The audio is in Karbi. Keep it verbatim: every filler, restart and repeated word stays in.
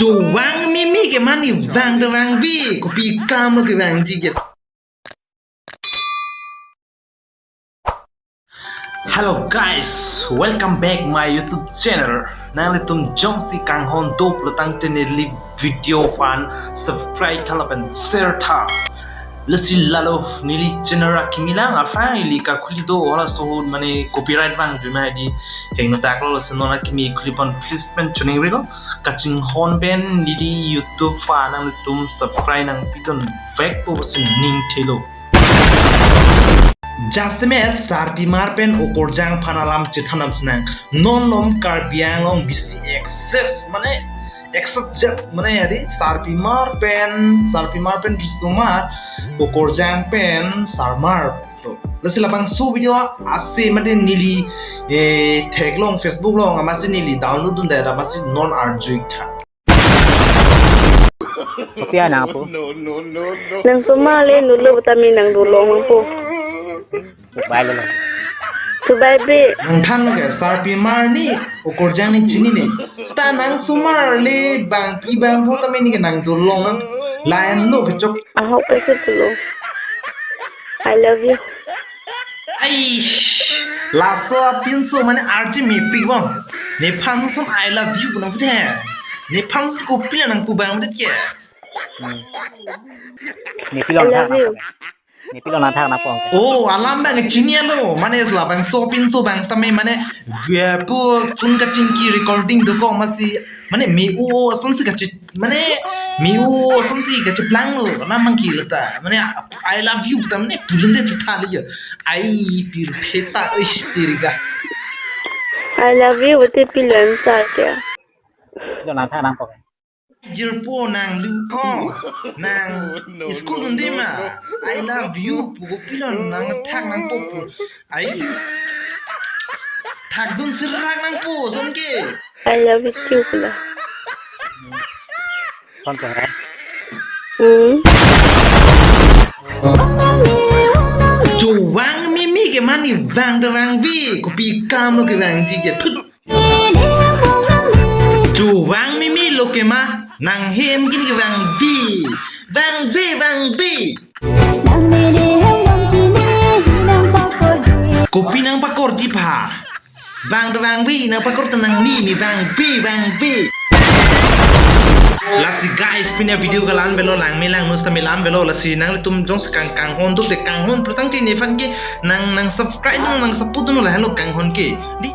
Vang mimi ke mane vang de vangve, kopi kam lo kevangji ke. Hello guys, welcome back my YouTube channel. Nanglitum jongsi kanghon doplo tangte neli video aphan subscribe tha lapen share tha. Lasi lalo neli channel akimi lang aphrang ili kakhuli do halaso ahut mane copyright vangdun ma di hingno taklo, lasi non akimi khuli pon please pen chuning rilo. Kachinghon pen neli YouTube aphan nangtum subscribe nangpidun vekpo pusi ning thelo. Jasemet sarpimar pen okorjang aphan alam chethan nang sinang. Non nom Karbi Anglong bisi excess mane excess jat mane hari sarpimar pen sarpimar pen risomar okorjang pen sarmar. To, lasi labangso video ase mate neli eh theklong Facebook along amatsi neli download dunde amatsi non arju-ik tha. Kopi nang pu? Nang somar le nulo tame nang dolong nangpo. Subai lo. Subai be. Nangthan ke sarpimar ni okorjang ni chinine. Seta nang somar le bangpi bangpho tame neke nang dolong nang. Lain lo kechok. Ahok pe si pulo. I love you. Ai, laso apinso mane arje mepik bom. Nephan son I love you pu nangputhe. Nephan son kopi nangpu bang det ke. Hmm. Nepilo I nangthak love you. Nangpo. Nepilo nangthak nangpo. Oh, alam bang chini alo. Mane labangso apinso bang sitame mane via pu chun kachingki recording dokok amatsi mane me-o asonsi kachi mane me-o asonsi kachiplanglo. Namang ki lata. Mane I love you ta mane pulunde tu thali ya. Ai pirpheta ish tiriga. I love you, what a pilan sa kya? Lo nangthak nangpo. Jirpo nang lu ko nang school undi ma. I love you pu kopilo nangthak nangpo pu. Ai thakdun sirrak nangpo son ke. I love you too pula. Son to hai. Hmm. Cho vang mimi ke mane vang de vangve, kopi kam lo kevangji ke thut. Cho vang mimi lo ke ma, nang hem kin kevangve. Vangve, vangve. Kopi nangpakorji pha. Vang de vangve, nangpakor ta nang ni, ne vangve, vangve. Lasi guys, pini avideo ke la-an avelo, langme langno sitame la-an avelo, lasi nanglitum jongsi kang kanghon dote kanghon pratang ti nephan ke nang nang subscribe dun nang support dun lahelo kanghon ke. Di